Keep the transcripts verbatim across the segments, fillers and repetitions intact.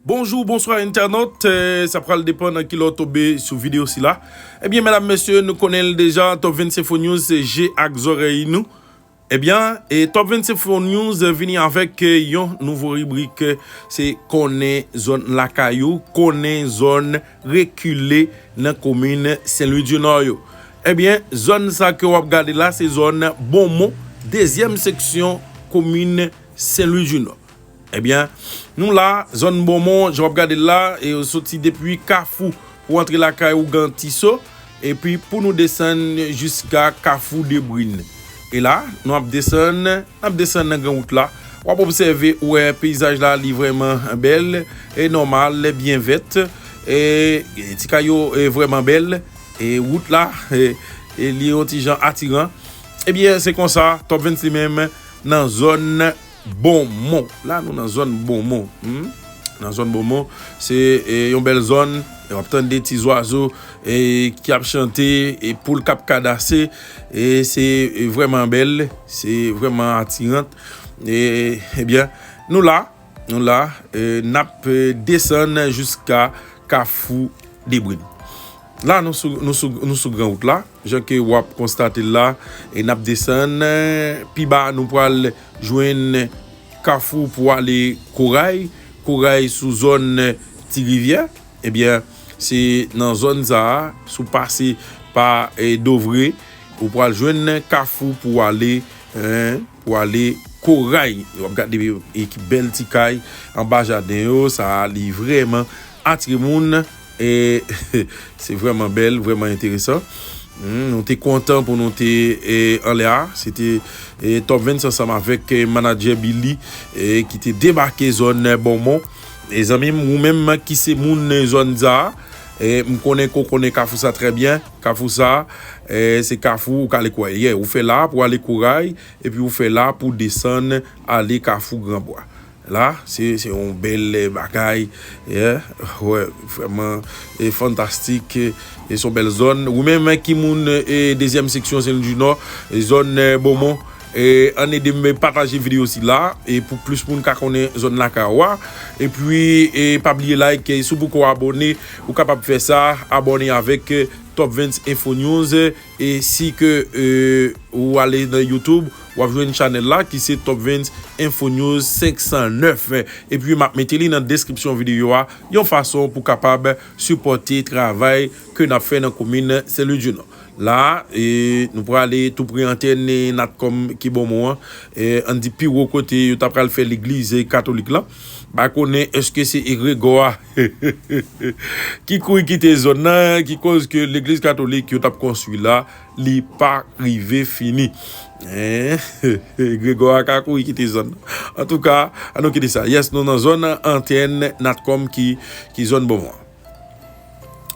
Bonjou, bonswa entènot. Eh, sa pral depann nan kilè w tonbe sou videyo sila. Ebyen, medam, mesye, nou konnen l deja, Top vennsenk Info News, se je ak zòrèy nou. Ebyen, e Top vennsenk Info News vini avèk, eh, yon nouvo ribrik, eh, se konnen zòn lakay ou, konnen zòn rekile nan komin Sen Lwi di Nò yo. Ebyen, zòn sa ke w ap gade la, se zòn Bonmon, dezyèm seksyon komin Sen Lwi di Nò. Ebyen, nou la, zòn Bonmon, jan w ap gade l la, e w soti depi Kafou pou antre lakay Ougan Tiso, epi pou nou desann jiska Kafou Debrin. E la, nou ap desann, n ap desann nan gran wout la. W ap obsève, ou wè, peyizaj la, li vrèman bèl, e nòmal, byen vèt, e, e ti kay yo, e vrèman bèl, e wout la, e, e li yon ti jan atiran. Ebyen, se konsa, Top vennsenk menm nan zòn Bonmon. La, nou nan zòn Bonmon. Hmm? Nan zòn Bonmon, se, e, yon bèl zòn. E w ap tande ti zwazo, e, ki ap chante, e poul k ap kadase. E se, e, vrèman bèl, se vrèman atiran. E, ebyen, nou la, nou la, e, n ap, e, desann jiska Kafou Debrin. La, nou sou, nou sou, nou sou gran wout la. Jan ke w ap konstate l la, e n ap desann, e, pi ba, nou pral jwenn Kafou pou ale Koray. Koray sou zòn Ti Rivyè. Ebyen, se nan zòn sa a, si w pase pa, e, Dovre, ou pral jwenn Kafou pou ale, e, pou ale Koray. W ap gade, e, ki bèl ti kay anba jaden yo. Sa, li vrèman atire moun. E se vrèman bèl, vrèman enteresan. Hmm, nou te kontan pou nou te, e, anlè a. Se te, e, Top vennsenk ansanm avèk, e, manadjè Billy, e, ki te debake zòn Bonmon. E zanmi m, ou menm ki se moun zòn sa a, e, m konnen ke w konnen kafou sa trè byen. Kafou sa, e, se kafou ou ka ale Koray. Yeah, ou fè la pou ale Koray, epi ou fè la pou desann ale Kafou Granbwa. La, se, se yon bèl, eh, bagay. Yeah. Wè, vrèman, e fantastik. E se yon bèl zòn. Ou menm ki moun, e dezyèm seksyon Sen Lwi di Nò, e zòn, e Bonmon, e ann ede m pataje videyo sila, e pou plis moun ka konnen zòn lakay ou a. Epi, e pa bliye like, e si w poko abòne, ou kapab fè sa, abòne avèk, e, Top vennsenk Info News, e si ke, e, ou ale nan YouTube, w ap jwenn chanèl la ki se Top vennsenk Info News senk san nèf. Epi m ap mete li nan deskripsyon videyo a, yon fason pou kapab sipòte travay ke n ap fè nan komin Sen Lwi di Nò. La, e, nou prale tou pre antèn, e, Natcom ki Bonmon an, e, ann di pi wo kote yo ta pral fè legliz, e, katolik la. Pa konnen èske se egregò a ki kouri kite zòn nan, ki koz ke legliz katolik yo t ap konstwi la, li pa rive fini. Hein? Egregò a ka kouri kite zòn nan. Antouka, ann nou kite sa. Yes, nou nan zòn antèn Natcom ki, ki zòn Bonmon.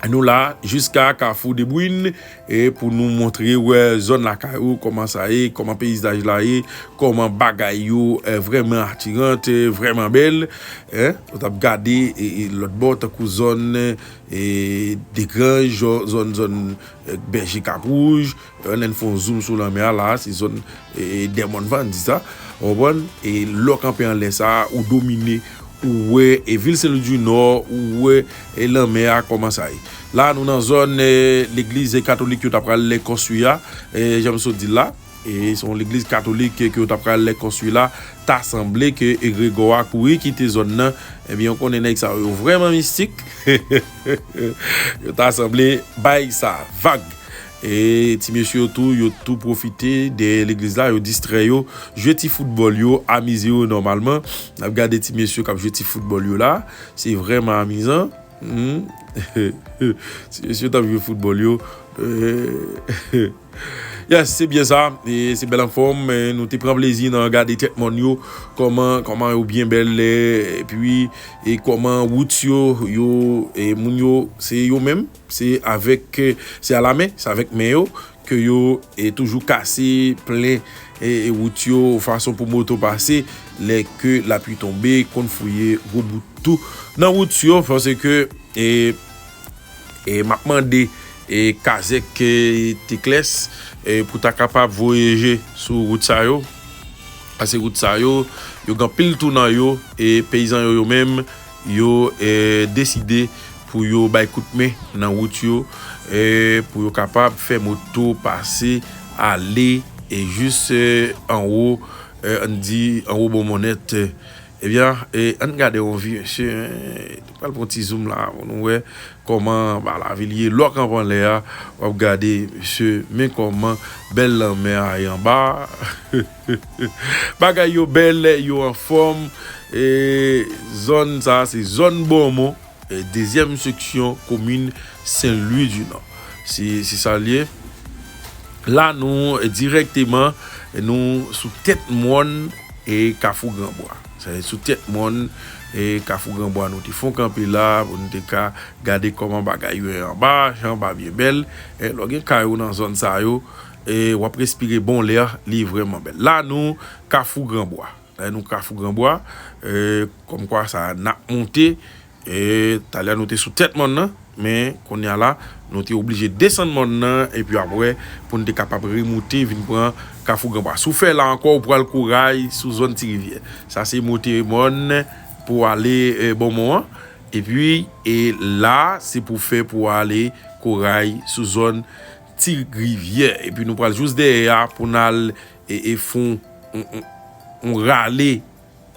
Nou la jiska Kafou Debwin, e pou nou montre w zòn lakay ou, kòman sa ye, kòman peyizaj la ye, kòman bagay yo, eh, vrèman atiran, eh, vrèman bèl. Hein? Ou t ap gade, e, e, lòt bò, tankou zòn, e, Degranj, zòn, zòn, zòn, eh, Bèje Kap Wouj, eh, lè n fè yon zoom sou lanmè a la, se zòn, e, Dèmòn Van, n di sa, ou konprann? E lè w kanpe anlè sa, ou domine, ou wè, e, vil Sen Lwi di Nò, ou wè, e, lanmè a kòman sa ye. La, nou nan zòn, e, legliz katolik yo t ap pral konstwi a, e, jan m sot di l la. E se yon legliz katolik ke, ke yo t ap pral konstwi la, ta sanble ke egregò a kouri kite zòn nan. Ebyen, ou konnen nèg sa yo vrèman mistik. Yo ta sanble bay sa vag. E ti mesye yo tou, yo tou pwofite dèyè legliz la, yo distrè yo, jwe ti foutbòl yo, amize yo nòmalman. N ap gade ti mesye k ap jwe ti foutbòl yo la. Se vrèman amizan. Hmm. Ti mesye t ap jwe foutbòl yo. Eh, yes, se byen sa. E se bèl anfòm. E nou te pran plezi nan gade tèt mòn yo. Kòman, kòman yo byen bèl. E, epi, e kòman wout yo, yo, e moun yo, se yo menm. Se avèk, se alamen, se avèk men yo ke yo, e, toujou kase, plen, e, e, wout yo, fason pou moto pase, lè ke lapli tonbe, konn fouye gwo bout tou nan wout yo, paske, e, e, m ap mande, e, kazèk, e, Teklès, e, pou ta kapab voye je sou wout sa yo, paske wout sa yo, yo gen anpil tou nan yo, e peyizan yo, yo menm, yo eh, deside pou yo bay kout men nan wout yo, eh, pou yo kapab fè moto pase ale e jis eh, anwo, eh, ann di anwo Bonmon nèt. Ebyen, eh, ann gade yon vi, mesye, eh, pral pran ti zoom la pou nou wè kòman ba lavil ye. Lè w kanpe anlè a, w ap gade, mesye, men kòman bèl lanmè a ye anba. Bagay yo bèl, yo anfòm. E zòn sa a, se zòn Bonmon, e dezyèm seksyon komin Sen Lwi di Nò. Se, se sa l ye. La, nou, e dirèkteman, nou sou tèt mòn e Kafou Granbwa. Sa se sou tèt mòn e Kafou Granbwa. Nou te fon kanpe la pou nou te ka gade kòman bagay yo ye anba, jan anba byen bèl. E lè w gen kay ou nan zòn sa yo, e w ap respire bon lè, li vrèman bèl. La, nou Kafou Granbwa. Lè nou Kafou Granbwa, eh, kòmkwa sa n ap monte, eh, talè nou te sou tèt mòn nan, men kounye a la, nou te oblije desann mòn nan, epi apre, pou n te kapab remoute, vin pran Kafou Granbwa. Si w fè la ankò, ou pral Koray sou zòn Ti Rivyè. Sa se moute mòn pou ale, eh, Bonmon an. Epi, e la, se pou fè pou ale Koray sou zòn Ti Rivyè. Epi nou pral jis dèyè a pou n al e, e fè yon, yon, yon rale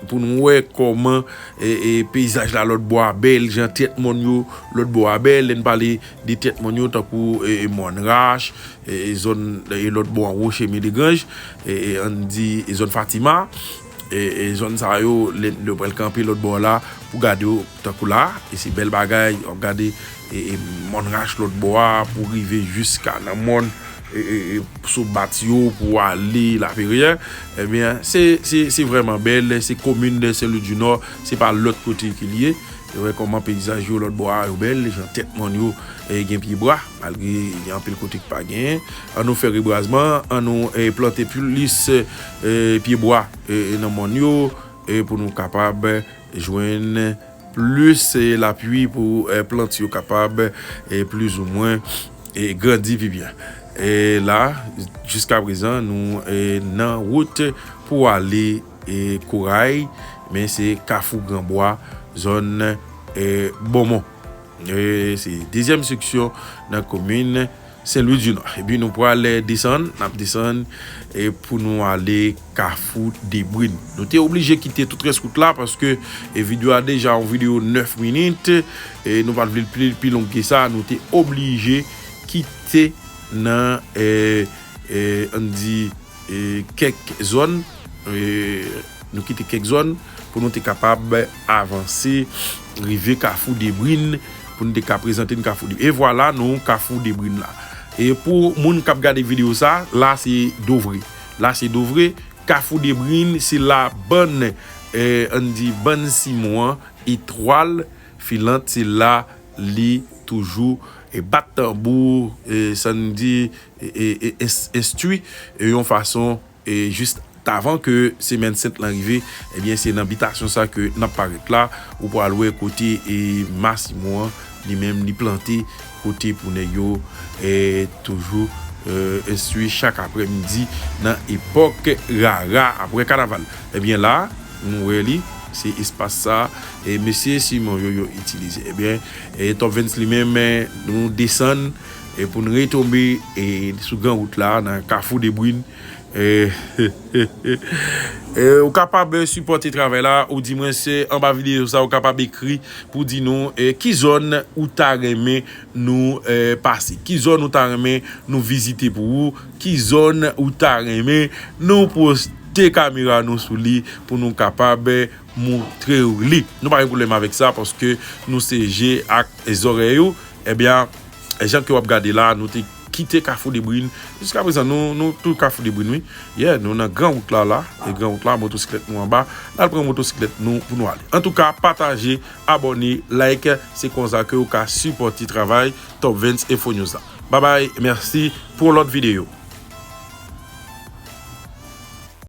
pou nou wè kòman e, e peyizaj la lòt bò a bèl, jan tèt mòn yo lòt bò a bèl. Lè n pale de tèt mòn yo, tankou e, e Mòn Rach, e, e zòn e lòt bò an wo Chemen de Granj, e, e ann di e zòn Fatima, e, e zòn sa yo, lè, lè w pral kanpe lòt bò la, pou gade yo tankou la, e se bèl bagay, w ap gade e, e Mòn Rach lòt bò a, pou rive jiska nan mòn, e, e, e, sou bat yo, pou ale Laperyè. Ebyen, se, se, se vrèman bèl, se komin Sen Lwi di Nò, se pa lòt kote ke l ye. E wè kòman peyizaj yo lòt bò a, yo bèl, jan tèt mòn yo, e, gen pyebwa, malgre gen anpil kote ki pa genyen. An nou fè rebwazman, an nou, e, plante plis, e, pyebwa, e, e nan mòn yo, e pou nou kapab jwenn plis, eh, lapui pou, eh, plant yo kapab, eh, plizoumwen, eh, grandi pi byen. E la, jiska prezan, nou, eh, nan wout pou ale, eh, Koray, men se Kafou Granbwa, zòn, eh, Bonmon. E se dezyèm seksyon nan komin Sen Lwi di Nò. Epi nou pral desann, n ap desann, e pou nou ale Kafou Debrin. Nou te oblije kite tout rès wout la paske, e, videyo a deja yon videyo nèf minit, e nou pa t vle l pi, pi long ke sa, nou te oblije kite nan, e, e, ann di, e, kèk zòn, e, nou kite kèk zòn pou nou te kapab avanse, rive Kafou Debrin, pou nou te ka prezante n Kafou Debrin. E vwala, nou Kafou Debrin la. E pou moun k ap gade videyo sa, la se Dovre. La se Dovre, Kafou Debrin, se la bann, e, ann di bann simon an, etwal filant, se la li toujou, e, bat tanbou, e, sa n di, e, e, e, ins-, enstwi, e, yon fason, e, jis avan ke semèn sent lan rive, ebyen, se nan bitasyon sa ke n ap parèt la, ou pral wè kote, e, masimon an, li menm, li plante, kote pou nèg yo, e, toujou, e, enstwi chak aprèmidi nan epòk rara, aprè kanaval. Ebyen, la, nou wè li, se espas sa, e, mesye Simon yo, yo itilize. Ebyen, e, Top Vens li menm, e, nou desann, e, pou n retonbe, e, sou gran wout la, nan Kafou Debrin. E, e, ou kapab sipòte travay la, ou di mwen se anba videyo sa, ou kapab ekri pou di nou, e, ki zòn ou ta renmen nou, e, pase, ki zòn ou ta renmen nou vizite pou ou, ki zòn ou ta renmen nou poste kamera nou sou li pou nou kapab, e, montre w li. Nou pa gen pwoblèm avèk sa paske nou se je ak zòrèy ou. Ebyen, jan ke w ap gade la, nou te kite Kafou Debrin. Jiska prezan, nou, nou tou Kafou Debrin, wi. Yeah, nou nan gran wout la, la. E gran wout la, motosiklèt nou anba. N al pran motosiklèt nou pou nou ale. Antouka, pataje, abòne, like. Se konsa ke w ka sipòte travay Top Vens Info News la. Babay, mèsi pou yon lòt videyo.